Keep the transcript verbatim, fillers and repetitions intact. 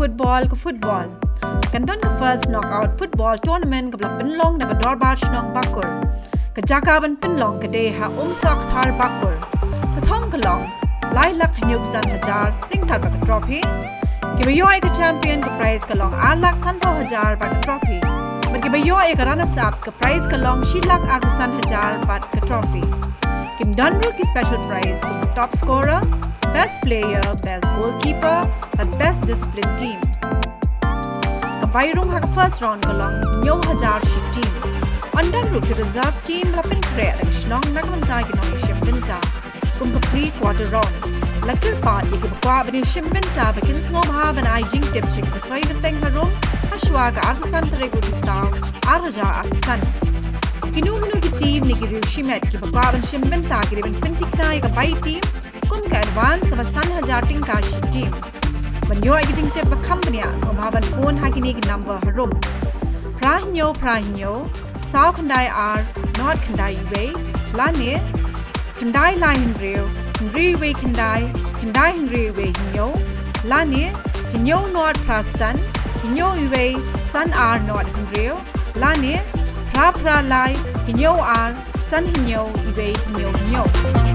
Football ka football. Kan don ka first knockout football tournament kaba la pynlong na ka Dorbar Shnong Bakur. Ka jaka ban pynlong ka dei ha Umsohkthar Bakur. Ka thong ka long lai lak hynñiewphew san hajar ryngkat bad ka trophy. Kiba ïoh ïa ka champion ka prize ka long ar lak sanphew hajar bad ka trophy. Bad kiba ïoh ïa ka runners up ka prize ka long shi lak arphew san hajar bad ka trophy. Kim don ruh ki special prize kum top scorer, best player, best goalkeeper bad best discipline team. Ka bai rung ha ka first round ka long hynñiew hajar shi team. Ynda ruh ki reserve team la pynkhreh da ka shnong na ka bynta ki nongïashim bynta. Kum ka pre quarter round la kyrpad ïa kiba kwah ban ïashim bynta ba kin sngewbha ban ai jingtip sha ka soi kyrteng harum ha shuwa ka arphew san tarik u Risaw ar hajar arphew san. Kino kino ki team ne ki riew shimet kiba kwah ban shim bynta ki dei ban pynthikna ïa ka bai team kum ka advance kaba san hajar tyngka shi team. Ban ïoh ïa ki jingtip ba kham bniah sngewbha ban phone ha kine ki number harum: phra hynñiew phra hynñiew saw khyndai ar nod khyndai wei, lane khyndai lai hynriew hynriew wei khyndai khyndai hynriew wei hynñiew, lane hynñiew nod phra san hynñiew wei san ar nod hynriew, lane phra phra lai hynñiew ar san hynñiew wei hynñiew hynñiew.